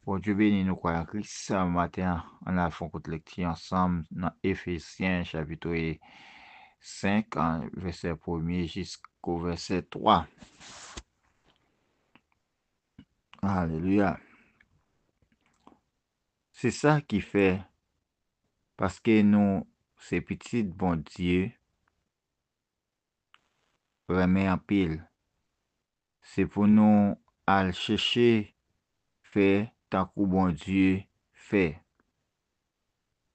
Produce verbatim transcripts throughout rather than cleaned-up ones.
Bondye beni nou, kwayan Kris. Maten an, ann al fè yon kout lekti ansanm nan Efezyen, chapit senk, an vèsè premye jisko vèsè twa. Alelouya. Se sa ki fè, paske nou se pitit Bondye, renmen anpil. Se pou nou al chèche fè tankou Bondye fè.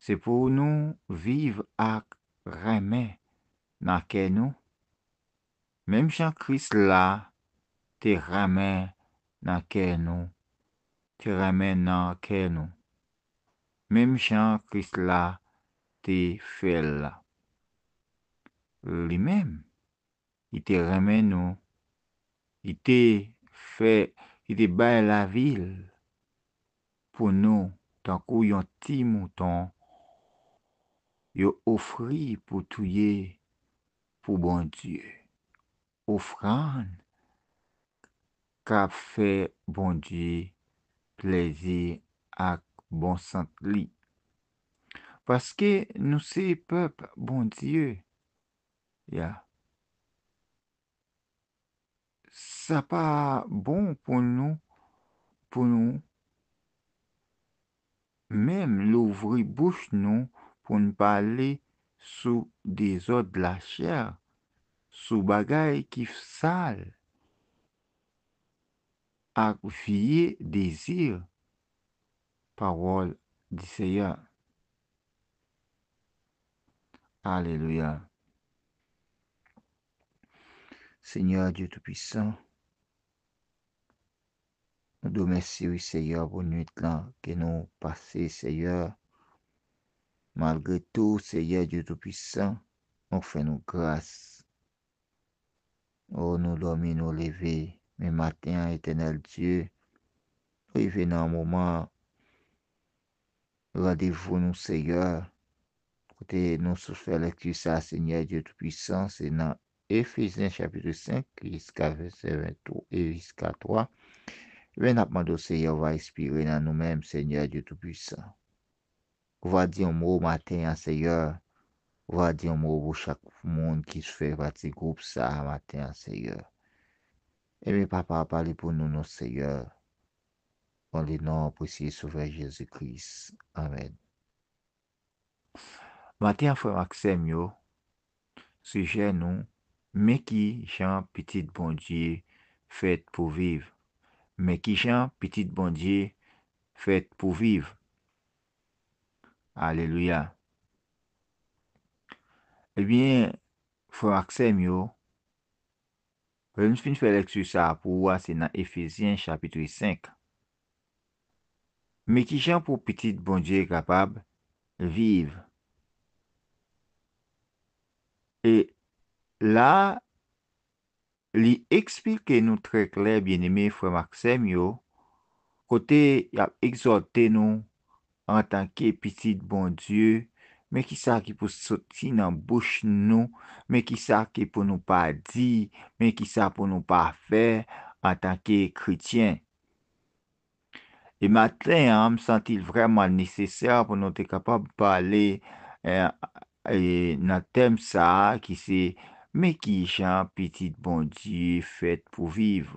Se pou nou viv ak renmen nan kè nou, menm jan Kris la te renmen nan kè nou, te renmen nan kè nou, menm jan Kris la te fè l la. Li menm, li te renmen nou, li te fè, li te bay lavi l pou nou, tankou yon ti mouton yo ofri pou touye pou Bondye. Ofrann k ap fè Bondye plezi ak bon sant li. Paske nou se pèp Bondye. Ya. Sa pa bon pou nou, pou nou menm louvri bouch nou pou n pale sou dezòd lachè, sou bagay ki sal, ak vye dezi pawòl di Seyè. Alelouya. Senyè Dye Toupisan, nou di w mèsi, wi, Seyè, pou nwit lan ke nou pase, Seyè. Malgre tou, Seyè Dye Toupisan, ou fè nou gras. O, nou dòmi, nou leve, men maten an, Etènèl Dye, nou rive nan moman randevou nou, Seyè. Kote nou sot fè lekti sa, Senyè Dye Toupisan, se nan Efezyen chapit senk, jiska vèsè venntwa e jiska twa. Ebyen, n ap mande w, Seyè, w va enspire nan nou menm, Senyè Dye Toupisan. Ou va di yon mo maten an, Seyè. Ou va di yon mo pou chak moun ki fè pati gwoup sa a maten an, Seyè. Ebyen, Papa, pale pou nou, non, Seyè. Dans le nom précieux Sauveur Jésus-Christ. Amèn. Maten an, frè m ak sè m yo, sijè nou, men ki jan pitit Bondye fèt pou viv. Men ki jan pitit Bondye fèt pou viv. Alelouya. Ebyen, frè m ak sè m yo, lè m fin fè lekti sa a pou ou a, se nan Efezyen chapit senk. Men ki jan pou pitit Bondye kapab viv. E la, li eksplike nou trè klè, byeneme frè m ak sè m yo, kote y ap egzòte nou antanke pitit Bondye, men ki sa ki pou soti nan bouch nou, men ki sa ki pou nou pa di, men ki sa pou nou pa fè antanke kretyen. E maten an, m santi l vrèman nesesè pou nou te kapab pale, eh, e nan tèm sa a ki se, men ki jan pitit Bondye fèt pou viv.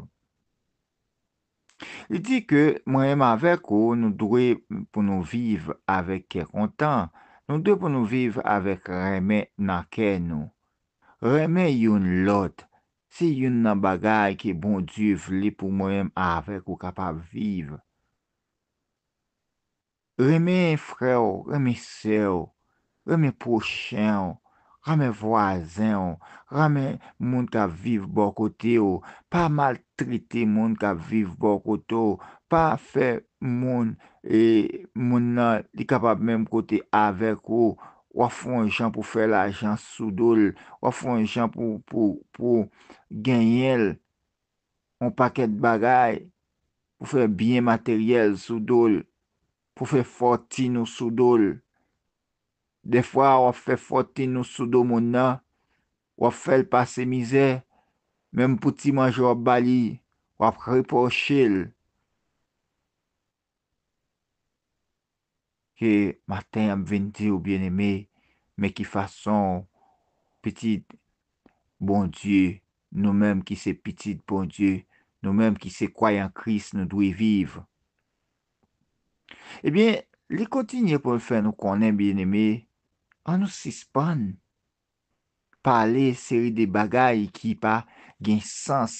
Li di ke mwen menm avèk ou, nou dwe pou nou viv avèk kè kontan. Nou dwe pou nou viv avèk renmen nan kè nou. Renmen youn lòt, se youn nan bagay ke Bondye vle pou mwen menm avèk ou kapab viv. Renmen frè w, renmen sè w, renmen pwochen w, renmen vwazen w, renmen moun k ap viv bò kote w. Pa maltrete moun k ap viv bò kote w. Pa fè moun, e, moun nan, li kapab menm kote avèk ou. W ap fè yon jan pou fè lajan sou do l. W ap fè yon jan pou, pou, pou genyen l. Yon pakèt bagay pou fè byen materyèl sou do l, pou fè fòtin ou sou do l. Dèfwa, w ap fè fòtin ou sou do moun nan, w ap fè l pase mizè, menm pou ti manje w ap ba li, w ap repwoche l. ke maten an m vin di w, byeneme, men ki fason pitit Bondye, nou menm ki se pitit Bondye, nou menm ki se kwayan Kris, nou dwe viv. Ebyen, li kontinye pou l fè nou konnen, byeneme, ann nou sispann pale seri de bagay ki pa gen sans,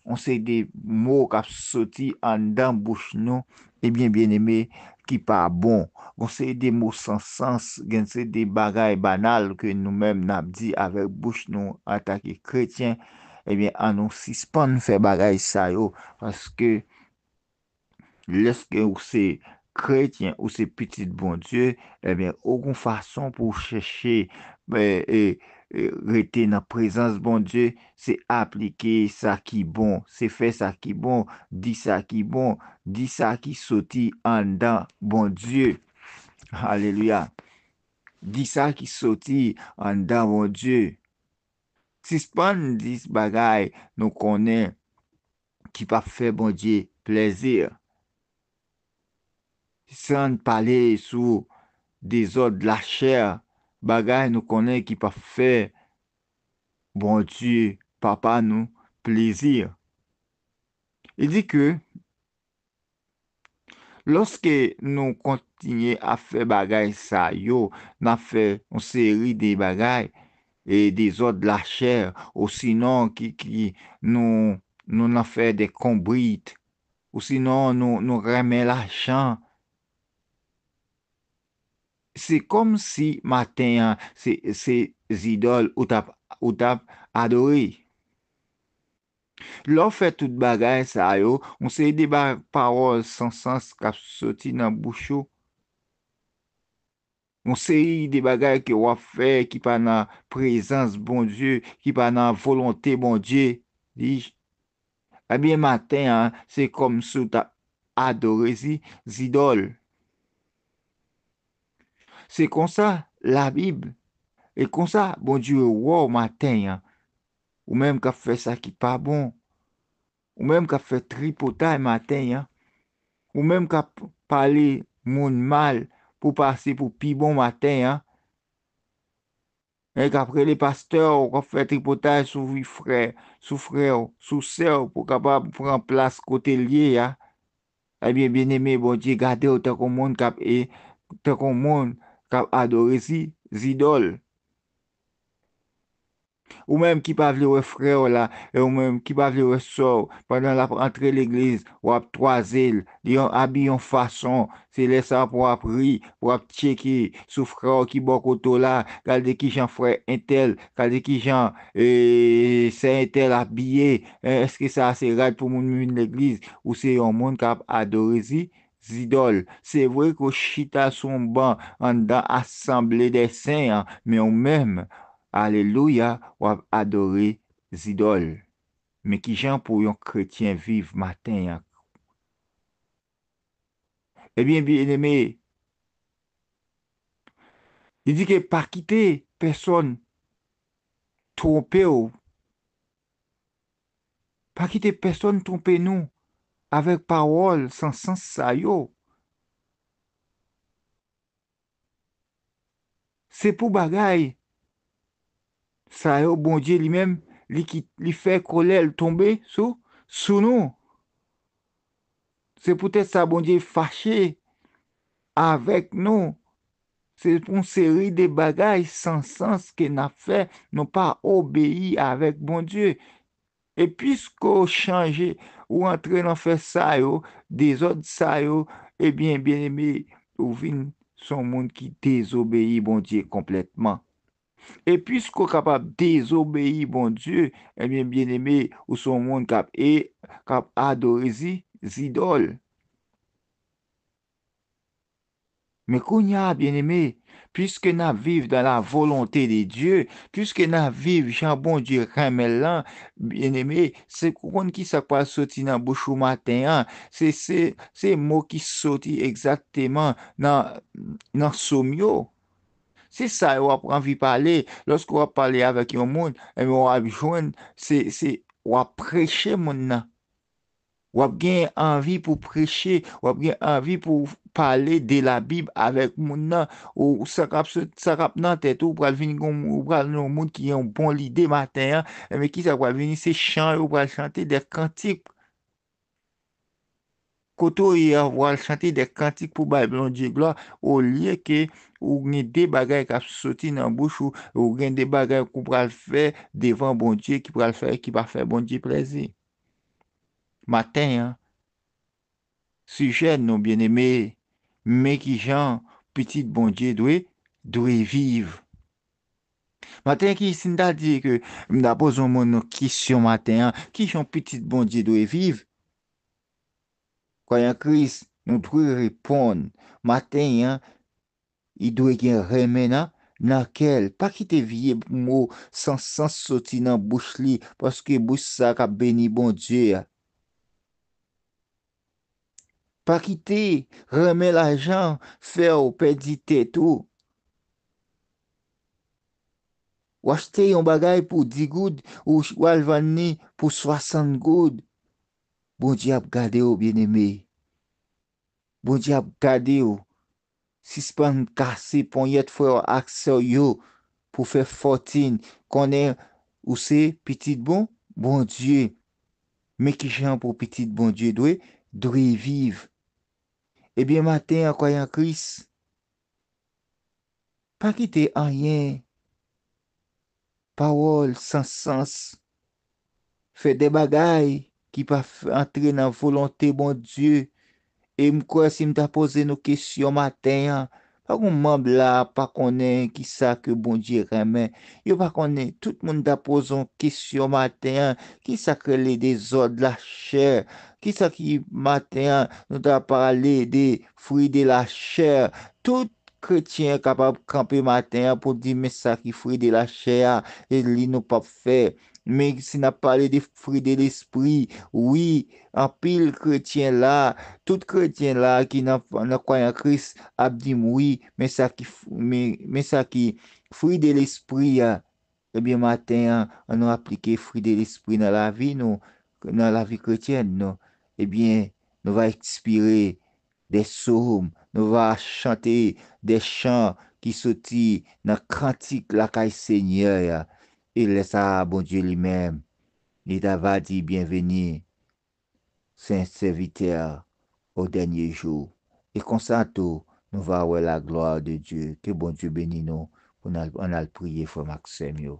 yon seri de mo k ap soti anndan bouch nou, ebyen, byeneme, ki pa bon. Yon seri de mo san sans, gen seri de bagay banal ke nou menm n ap di avèk bouch nou antanke kretyen, ebyen, ann nou sispann fè bagay sa yo, paske lèske ou se kretyen, ou se pitit Bondye, ebyen, ou gon fason pou w chèche, e, e, e, rete nan prezans Bondye, se aplike sa ki bon, se fè sa ki bon, di sa ki bon, di sa ki soti anndan Bondye. Alelouya. Di sa ki soti anndan Bondye. Sispann di bagay nou konnen ki p ap fè Bondye plèzi. Sispann pale sou dezòd lachè, bagay nou konnen ki p ap fè Bondye, Papa nou, plezi. Li di ke lòske nou kontinye ap fè bagay sa yo, n ap fè yon seri de bagay, e dezòd lachè, osinon ki, ki nou, nou nan fè de konbrit, osinon nou, nou renmen lajan. Se kòmsi maten an, se, se zidòl ou t ap, ou t ap adore. Lè w fè tout bagay sa yo, yon seri de ba-, pawòl san sans k ap soti nan bouch ou. Yon seri de bagay ke w ap fè ki pa nan prezans Bondye, ki pa nan volonte Bondye. Li, ebyen, maten an, se kòmsi w t ap adore zi-, zidòl. Se konsa, Labib, e konsa, Bondye wè w maten an. Ou menm k ap fè sa ki pa bon. Ou menm k ap fè tripotay maten an. Ou menm k ap pale moun mal pou pase pou pi bon maten an. E k ap rele pastè w, k ap fè tripotay sou vi frè, sou frè w, sou sè w, pou kapab pran plas kote l ye a. Ebyen, byeneme, Bondye gade w tankou moun k ap, e, tankou moun k ap adore zi-, zidòl. Ou menm ki pa vle wè frè w la, e ou menm ki pa vle wè sè w, pandan l ap antre legliz, w ap twaze l, li yon abi yon fason, se lè sa pou w ap ri, pou w ap tcheke sou frè w ki bò kote w la, gade kijan frè entèl, gade kijan, e, sè entèl abiye, e, èske sa se rad pou moun vin legliz, ou se yon moun k ap adore zi-, zidòl. Se vre ke w chita sou yon ban anndan asanble dè sen an, men ou menm, alelouya, w ap adore zidòl. Men kijan pou yon kretyen viv maten an? Ebyen, byeneme, li di ke pa kite pèsonn twonpe w. Pa kite pèsonn twonpe nou avèk pawòl san sans sa yo. Se pou bagay sa yo, Bondye li menm, li ki, li fè kòlè l tonbe sou, sou nou. Se poutèt sa Bondye fache avèk nou. Se pou yon seri de bagay san sans ke n ap fè, nou pa obeyi avèk Bondye. E piske w chanje, ou antre nan fè sa yo, dezòd sa yo, ebyen, byeneme, ou vin s on moun ki dezobeyi Bondye konplètman. E piske w kapab dezobeyi Bondye, ebyen, byeneme, ou s on moun k ap, e, k ap adore zi-, zidòl. Men kounye a, byeneme, piske n ap viv dans la volonté de Dieu, piske n ap viv jan Bondye renmen l lan, byeneme, se ou konn ki sa k pral soti nan bouch ou maten an, se, se, se mo ki soti egzakteman nan, nan sòm yo. Se sa yo w ap anvi pale. Lòske w ap pale avèk yon moun, ebyen, w ap jwenn, se, se, w ap preche moun nan. W ap gen anvi pou preche, w ap gen anvi pou pale de Labib avèk moun nan. Ou sa k ap sot, sa k ap nan tèt ou, ou pral vin gon, ou pral yon moun ki gen yon bon lide maten an. Ebyen, kisa k pral vini? Se chan yo pral chante, de kantik. Kote w ye a, w pral chante de kantik pou bay Bondye glwa, olye ke ou gen de bagay k ap soti nan bouch ou, ou gen de bagay ke w pral fè devan Bondye ki pral fè, ki pa fè Bondye plezi. Maten an, sijè nou, byeneme, men kijan pitit Bondye dwe, dwe viv. Maten ki, si n ta di ke m ta poze yon moun yon kesyon maten an, kijan pitit Bondye dwe viv? Kwayan Kris, nou dwe reponn. Maten an, li dwe gen renmen nan, nan kè l. Pa kite vye mo san sans soti nan bouch li, paske bouch sa k ap beni Bondye a. Pa kite renmen lajan fè w pèdi tèt ou. W achte yon bagay pou dis goud, ou ch-, w al vann li pou swasant goud. Bondye ap gade w, byeneme. Bondye ap gade w. Sispann kase ponyèt frè w ak sè w yo pou fè fòtin. Konnen ou se pitit bon Bondye. Men kijan pou pitit Bondye dwe, dwe viv. Ebyen, maten an, kwayan Kris, pa kite anyen, pawòl san sans, fè de bagay ki pa f-, antre nan volonte Bondye. E m kwè si m ta poze nou kesyon maten an, pa gon manm la pa konnen kisa ke Bondye renmen. Yo pa konnen, tout moun ta poze yon kesyon maten an, kisa k rele dezòd lachè? Kisa ki maten an nou ta pale de fwi de lachè? Tout kretyen kapab kanpe maten an pou di, men sa ki fwi de lachè a, e li nou p ap fè. Men si n ap pale de fwi de lespri, wi, anpil kretyen la, tout kretyen la ki nan, nan kwayan Kris ap di m, wi, men sa ki f-, men, men sa ki fwi de lespri a. Ebyen, maten an, ann nou aplike fwi de lespri nan lavi nou, nan lavi kretyèn nou. Ebyen, nou va enspire de sòm, nou va chante de chan ki soti nan kantik lakay Senyè a. E lè sa a, Bondye li menm, li ta va di, byenveni, sen sèvitè, o dènye jou. E konsa tou, nou va wè la glwa de Dye. Ke Bondye beni nou pou n al, ann al priye, frè m ak sè m yo.